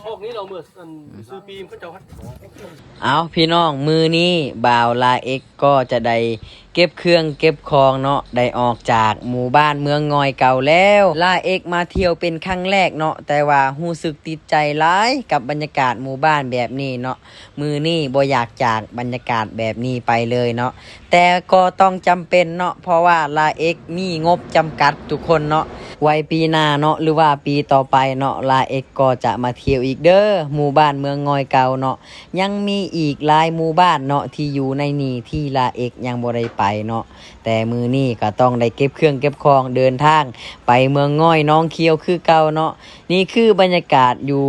ອອກນີ້ເນາະ ເມື່ອອັນ ຊື້ປີມເຂົາເຈົ້າຫັ້ນ. ເອົາ ພີ່ນ້ອງ ມື້ນີ້ບ່າວລາເອັກກໍຈະໄດ້ເກັບເຄື່ອງເກັບຂອງເນາະ ໄດ້ອອກຈາກໝູ່ບ້ານເມືອງງອຍເກົ່າແລ້ວ. ລາເອັກມາທ່ຽວເປັນຄັ້ງແລກເນາະ ແຕ່ວ່າຮູ້ສຶກຕິດໃຈຫຼາຍກັບບັນຍາກາດໝູ່ບ້ານແບບນີ້ເນາະ. ມື້ນີ້ບໍ່ຢາກຈາກບັນຍາກາດແບບນີ້ໄປເລີຍເນາະ ແຕ່ກໍຕ້ອງຈຳເປັນເນາະ ເພາະວ່າລາເອັກມີງົບຈຳກັດທຸກຄົນເນາະ. ໄວ້ປີໜ້າເນາະ ຫຼືວ່າປີຕໍ່ໄປເນາະ ລາເອັກກໍຈະມາທ່ຽວອີກເດີ ໝູ່ບ້ານເມືອງງອຍເກົ່າເນາະ. ຍັງມີອີກຫຼາຍໝູ່ບ້ານເນາະ ທີ່ຢູ່ໃນນີ້ທີ່ລາເອັກຍັງບໍ່ໄດ້ໄປເນາະ. ແຕ່ມື້ນີ້ກໍຕ້ອງໄດ້ເກັບເຄື່ອງເກັບຂອງເດີນທາງໄປເມືອງງອຍໜອງຂຽວຄືເກົ່າເນາະ. ນີ້ຄືບັນຍາກາດຢູ່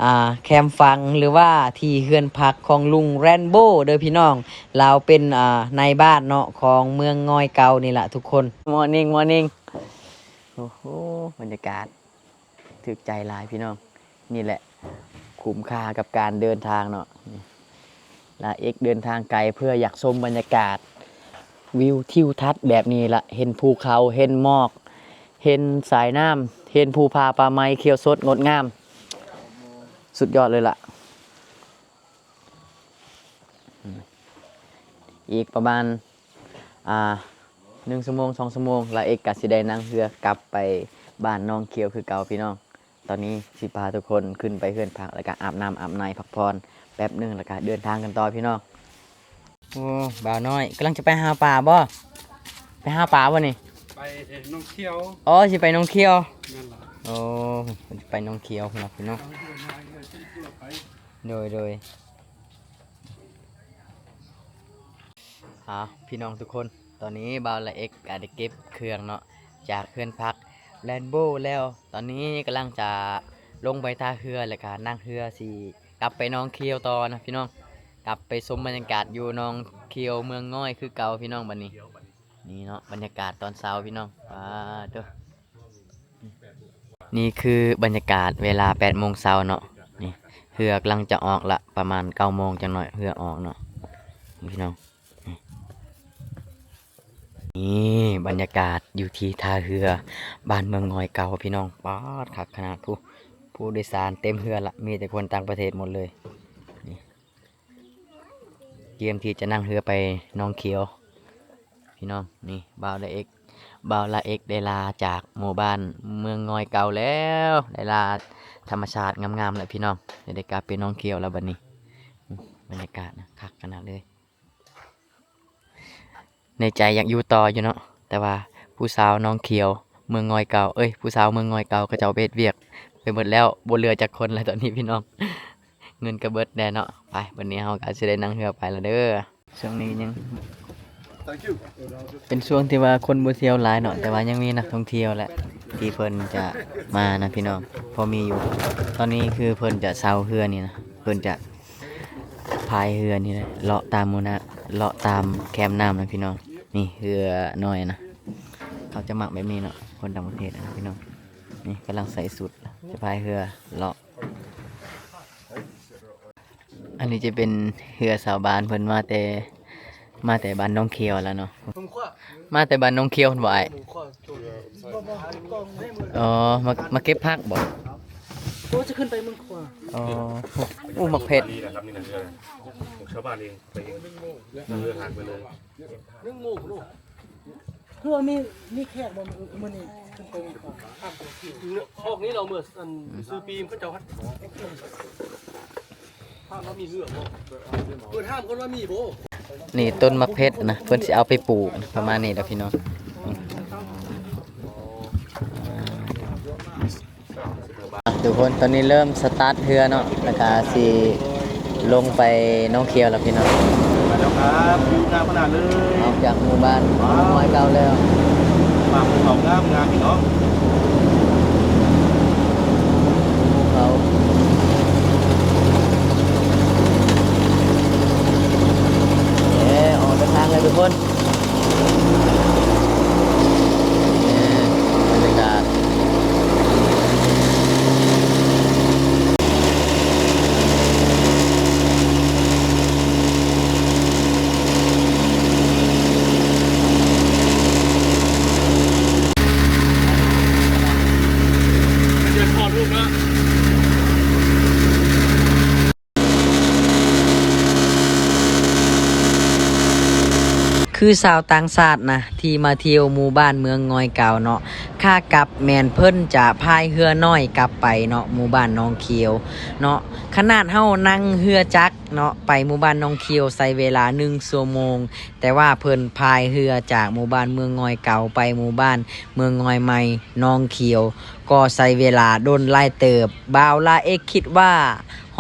ອ່າ ແຄມຝັ່ງ ຫຼືວ່າທີ່ເຮືອນພັກຂອງລຸງແຣນໂບເດີພີ່ນ້ອງ. ລາວເປັນ ອ່າ ນາຍບ້ານເນາະ ຂອງເມືອງງອຍເກົ່ານີ້ລະທຸກຄົນ. Morning morning. ໂອ້ໂຫ ບັນຍາກາດຖືກໃຈຫຼາຍພີ່ນ້ອງ. ນີ້ແຫຼະ ຄຸ້ມຄ່າກັບການເດີນທາງເນາະ. ລາເອັກເດີນທາງໄກເພື່ອຢາກຊົມບັນຍາກາດ ວິວທິວທັດແບບນີ້ລະ ເຫັນພູເຂົາ ເຫັນໝອກ ເຫັນສາຍນ້ຳ ເຫັນພູຜາປ່າໄມ້ຂຽວສົດງົດງາມ ສຸດຍອດເລີຍລະ. ອີກປະມານ ອ່າ ໜຶ່ງຊົ່ວໂມງ ສອງຊົ່ວໂມງ ລາເອັກກະຊິໄດ້ນັ່ງເຮືອກັບໄປບ້ານໜອງຂຽວຄືເກົ່າພີ່ນ້ອງ. ຕອນນີ້ຊິພາທຸກຄົນຂຶ້ນໄປເຮືອນພັກ ແລ້ວກະອາບນ້ຳອາບໃນພັກຜ່ອນແປັບໜຶ່ງ ແລ້ວກະເດີນທາງກັນຕໍ່ພີ່ນ້ອງ. ໂອ້ ບ່າວນ້ອຍກຳລັງຈະໄປຫາປາບໍ່? ໄປຫາປາບໍ່ນີ້? ໄປໜອງຂຽວ. ອໍ ຊິໄປໜອງຂຽວ. ແມ່ນລະ. ໂອ້ ເພິ່ນຊິໄປໜອງຂຽວພຸ້ນລະພີ່ນ້ອງ. ໂດຍ ໂດຍ. ອ່າ ພີ່ນ້ອງທຸກຄົນ ຕອນນີ້ບ່າວລາເອັກກະໄດ້ເກັບເຄື່ອງເນາະ ຈາກເຮືອນພັກແຣນໂບແລ້ວ. ຕອນນີ້ກຳລັງຈະລົງໄປທ່າເຮືອ ແລ້ວກະນັ່ງເຮືອຊິກັບໄປໜອງຂຽວຕໍ່ນະພີ່ນ້ອງ. ກັບໄປຊົມບັນຍາກາດຢູ່ໜອງຂຽວເມືອງງອຍຄືເກົ່າພີ່ນ້ອງ. ບັດນີ້ ນີ້ເນາະ ບັນຍາກາດຕອນເຊົ້າພີ່ນ້ອງ. ປາດໂທ້ ນີ້ຄືບັນຍາກາດເວລາແປດໂມງເຊົ້າເນາະ. ນີ້ເຮືອກຳລັງຈະອອກລະ ປະມານເກົ້າໂມງ ຈັກໜ້ອຍເຮືອອອກເນາະພີ່ນ້ອງ. ນີ້ບັນຍາກາດຢູ່ທີ່ທ່າເຮືອບ້ານເມືອງງອຍເກົ່າພີ່ນ້ອງ. ປາດ ຄັກຂະໜາດ ຜູ້ ຜູ້ໂດຍສານເຕັມເຮືອລະ ມີແຕ່ຄົນຕ່າງປະເທດໝົດເລີຍ. ນີ້ ກຽມທີ່ຈະນັ່ງເຮືອໄປໜອງຂຽວພີ່ນ້ອງ. ນີ້ບ່າວລາເອັກ ບ່າວລາເອັກໄດ້ລາຈາກໝູ່ບ້ານເມືອງງອຍເກົ່າແລ້ວ ໄດ້ລາທຳມະຊາດງາມໆແລ້ວພີ່ນ້ອງ. ໄດ້ ໄດ້ກັບໄປໜອງຂຽວແລ້ວບັດນີ້. ບັນຍາກາດນະ ຄັກຂະໜາດເລີຍ. ໃນໃຈຢາກຢູ່ຕໍ່ຢູ່ເນາະ ແຕ່ວ່າຜູ້ສາວໜອງຂຽວເມືອງງອຍເກົ່າ ເອີຍ ຜູ້ສາວເມືອງງອຍເກົ່າ ເຂົາເຈົ້າໄປເຮັດວຽກໄປໝົດແລ້ວ ບໍ່ເຫຼືອຈັກຄົນແລ້ວຕອນນີ້ພີ່ນ້ອງ. ເງິນກະເບິດແດ່ເນາະ. ໄປ ບັດນີ້ເຮົາກະຊິໄດ້ນັ່ງເຮືອໄປລະເດີ. ຊ່ວງນີ້ຍັງ Thank you. ເປັນຊ່ວງທີ່ວ່າຄົນບໍ່ທ່ຽວຫຼາຍເນາະ ແຕ່ວ່າຍັງມີນັກທ່ອງທ່ຽວແຫຼະ ທີ່ເພິ່ນຈະມານະພີ່ນ້ອງ ພໍມີຢູ່. ຕອນນີ້ຄືເພິ່ນຈະເຊົ່າເຮືອນີ້ນະ ເພິ່ນຈະ ພາຍເຮືອນີ້ແຫຼະ ເລາະຕາມໝູ່ນະ ເລາະຕາມແຄມນ້ຳນະພີ່ນ້ອງ. ນີ້ເຮືອນ້ອຍນະ ເຂົາຈະມັກແບບນີ້ເນາະ ຄົນຕ່າງປະເທດນະພີ່ນ້ອງ. ນີ້ກຳລັງໃສ່ຊຸດ ຈະພາຍເຮືອເລາະ. ອັນນີ້ຈະເປັນເຮືອຊາວບ້ານ ເພິ່ນມາແຕ່ ມາແຕ່ບ້ານໜອງຂຽວແລ້ວເນາະ. ມາແຕ່ບ້ານໜອງຂຽວພຸ້ນບໍ່ອ້າຍ? ອໍ ມາ ມາເກັບຜັກບໍ່? ໂອ້ ຈະຂຶ້ນໄປເມືອງຂວາງ. ອໍ ໂອ້ ໝາກເຜັດ. ນີ້ນະຄັບ ນີ້ນະເຮືອຂອງຊາວບ້ານເອງ ໄປເອງ ເຮືອຫາກໄປເລີຍ. ເຮືອມີ ມີແຂກບໍ່ມື້ນີ້? ຂຶ້ນໄປເມືອງຂວາງ ອອກນີ້ເນາະ ເມື່ອອັນ ຊື້ປີມເຂົາເຈົ້າຫັ້ນ. ຖາມວ່າມີເຮືອບໍ່? ເພິ່ນຖາມກ່ອນວ່າມີບໍ່? ນີ້ຕົ້ນໝາກເຜັດນະ ເພິ່ນຊິເອົາໄປປູກ ປະມານນີ້ດອກພີ່ນ້ອງ. ທຸກຄົນ ຕອນນີ້ເລີ່ມສະຕາດເຮືອເນາະ ແລ້ວກະຊິລົງໄປໜອງຂຽວແລ້ວພີ່ນ້ອງ. ມາແລ້ວຄັບ ວິວງາມຂະໜາດເລີຍ. ອອກຈາກໝູ່ບ້ານ ວ້າວ ນ້ອຍເກົ່າແລ້ວ. ປ່າພູເຂົາງາມໆ ພີ່ນ້ອງ ພູເຂົາ. ເອີ ອອກເດີນທາງແລ້ວທຸກຄົນ. ນີ້ບັນຍາກາດ. ເ ຄືຊາວຕ່າງຊາດນະ ທີ່ມາທ່ຽວໝູ່ບ້ານເມືອງງອຍເກົ່າເນາະ, ຂາກັບແມ່ນເພິ່ນຈະພາຍເຮືອນ້ອຍກັບໄປເນາະ ໝູ່ບ້ານໜອງຂຽວເນາະ. ຂະໜາດເຮົານັ່ງເຮືອຈັກເນາະ ໄປໝູ່ບ້ານໜອງຂຽວໃຊ້ເວລາໜຶ່ງຊົ່ວໂມງ, ແຕ່ວ່າເພິ່ນພາຍເຮືອຈາກໝູ່ບ້ານເມືອງງອຍເກົ່າໄປໝູ່ບ້ານເມືອງງອຍໃໝ່ໜອງຂຽວ ກໍໃຊ້ເວລາດົນຫຼາຍເຕີບ. ບ່າວລາເອັກຄິດວ່າ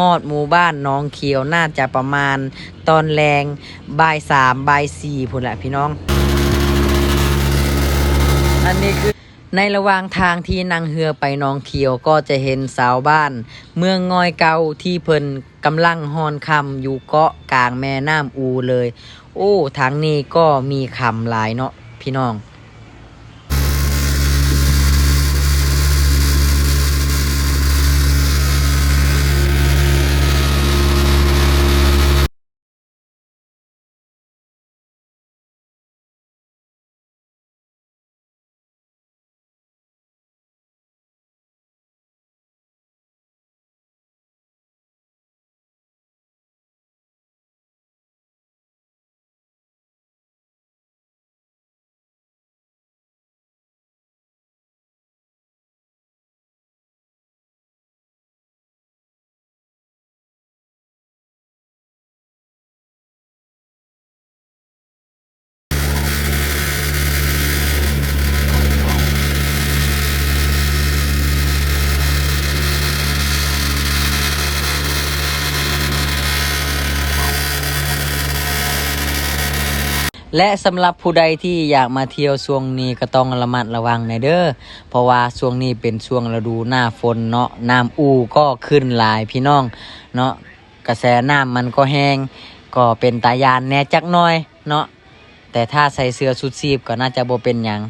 ຮອດໝູ່ບ້ານໜອງຂຽວໜ້າຈະປະມານຕອນແລງບ່າຍສາມ ບ່າຍສີ່ພຸ້ນແຫຼະພີ່ນ້ອງ. ອັນນີ້ຄື ໃນລະຫວ່າງທາງທີ່ນັ່ງເຮືອໄປໜອງຂຽວ ກໍຈະເຫັນຊາວບ້ານເມືອງງອຍເກົ່າທີ່ເພິ່ນກຳລັງຮ່ອນຄຳຢູ່ເກາະກາງແມ່ນ້ຳອູເລີຍ. ໂອ້ ທາງນີ້ກໍມີຄຳຫຼາຍເນາະພີ່ນ້ອງ. ແລະ ສຳລັບຜູ້ໃດທີ່ຢາກມາທ່ຽວຊ່ວງນີ້ກໍຕ້ອງລະມັດລະວັງແດ່ເດີ້ ເພາະວ່າຊ່ວງນີ້ເປັນຊ່ວງລະດູໜ້າຝົນເນາະ, ນ້ຳອູກໍຂຶ້ນຫຼາຍພີ່ນ້ອງເນາະ, ກະແສນ້ຳມັນກໍແຮງ ກໍເປັນຕາຢ້ານແດ່ຈັກໜ່ອຍເນາະ, ແຕ່ຖ້າໃສ່ເສື້ອຊູດຊີບກໍໜ້າຈະບໍ່ເປັນຫຍັງ.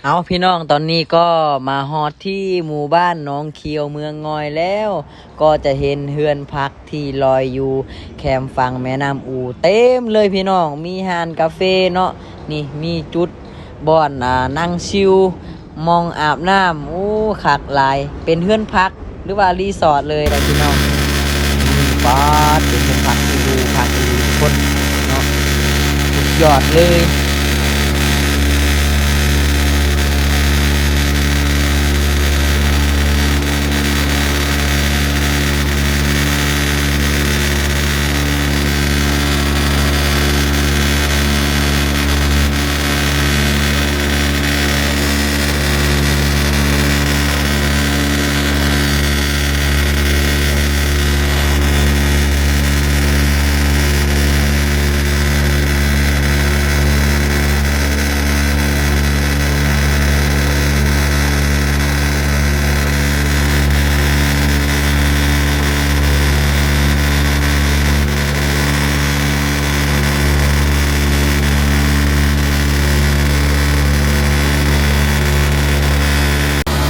ເອົາ ພີ່ນ້ອງ, ຕອນນີ້ກໍມາຮອດທີ່ໝູ່ບ້ານໜອງຂຽວເມືອງງອຍແລ້ວ, ກໍຈະເຫັນເຮືອນພັກທີ່ລອຍຢູ່ແຄມຝັ່ງແມ່ນ້ຳອູເຕັມເລີຍພີ່ນ້ອງ. ມີຮ້ານກາເຟເນາະ, ນີ້ມີຈຸດບ່ອນ ອ່າ ນັ່ງຊິວ ໝ່ອງອາບນ້ຳ. ໂອ້ ຄັກຫຼາຍ, ເປັນເຮືອນພັກ ຫຼືວ່າຣີສອດເລີຍລະພີ່ນ້ອງ. ປາດ ເປັນໝູ່ພັກທີ່ຢູ່ ພັກທີ່ຢູ່ຄົນເນາະ ສຸດຍອດເລີຍ.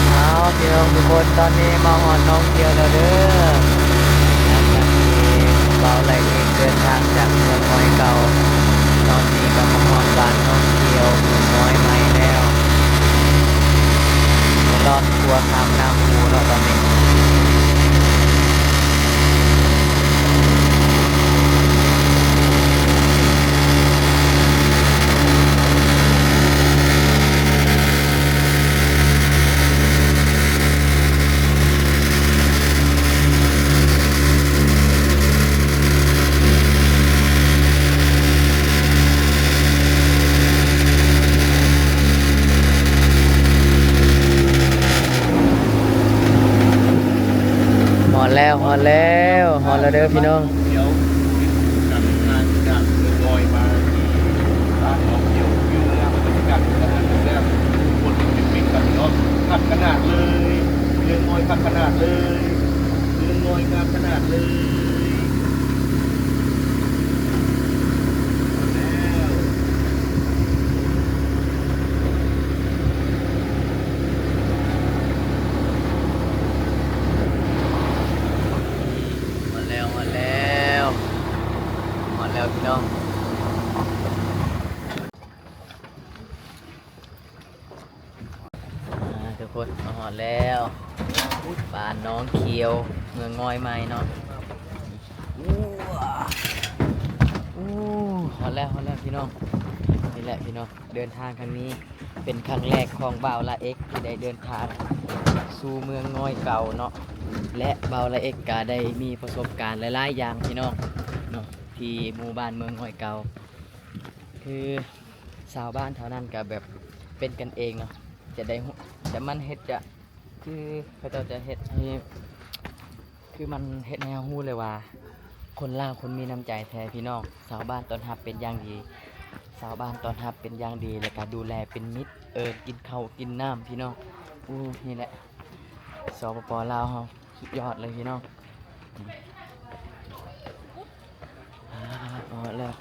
ເອົາ ພີ່ນ້ອງທຸກຄົນ ຕອນນີ້ມາຮອດໜອງຂຽວແລ້ວເດີ. ຫຼັງຈາກທີ່ບ່າວໄລເອກເດີນທາງຈາກເມືອງງອຍເກົ່າ ຕອນນີ້ກໍມາຮອດບ້ານໜອງຂຽວ ເມືອງງອຍໃໝ່ແລ້ວ. ລອດຂົວຂ້າມນ້ຳພູເນາະຕອນນີ້. ຮອດແລ້ວ ຮອດແລ້ວ ຮອດແລ້ວເດີພີ່ນ້ອງ. ດຽວຕິດກັນ ຫ່າງຈາກເມືອງງອຍມາທີ່ບ້ານໜອງຂຽວ ຄືເຮືອ ບັນຍາກາດກຳລັງແຊບໆ ຄົນເປັນມິດກັນເນາະ. ຄັກຂະໜາດເລີຍ ເມືອງງອຍຄັກຂະໜາດເລີຍ ເມືອງງອຍງາມຂະໜາດເລີຍ. ຮອດແລ້ວ ຮອດແລ້ວ ຮອດແລ້ວພີ່ນ້ອງ. ອ່າ ທຸກຄົນ ມາຮອດແລ້ວ ບ້ານໜອງຂຽວ ເມືອງງອຍໃໝ່ເນາະ. ໂອ້ ຮອດແລ້ວ ຮອດແລ້ວພີ່ນ້ອງ. ນີ້ແຫຼະພີ່ນ້ອງ ເດີນທາງຄັ້ງນີ້ເປັນຄັ້ງແລກຂອງບ່າວລາເອັກທີ່ໄດ້ເດີນທາງສູ່ເມືອງງອຍເກົ່າເນາະ ແລະ ບ່າວລາເອັກກະໄດ້ມີປະສົບການຫຼາຍໆຢ່າງພີ່ນ້ອງເນາະ ທີ່ໝູ່ບ້ານເມືອງງອຍເກົ່າ. ຄືຊາວບ້ານແຖວນັ້ນກະແບບເປັນກັນເອງເນາະ ຈະໄດ້ຮູ້ ຈະມັນເຮັດ ຈະ ຄືເຂົາເຈົ້າຈະເຮັດໃຫ້ ຄືມັນເຮັດໃຫ້ເຮົາຮູ້ເລີຍວ່າ ຄົນລາວຄົນມີນ້ຳໃຈແທ້ພີ່ນ້ອງ. ຊາວບ້ານຕ້ອນຮັບເປັນຢ່າງດີ ຊາວບ້ານຕ້ອນຮັບເປັນຢ່າງດີ ແລ້ວກະດູແລເປັນມິດ ເອີ້ນກິນເຂົ້າກິນນ້ຳພີ່ນ້ອງ. ໂອ້ ນີ້ແຫຼະ ສປປ ລາວເຮົາ ສຸດຍອດເລີຍພີ່ນ້ອງ. ອ່າ ຮອດແລ້ວ.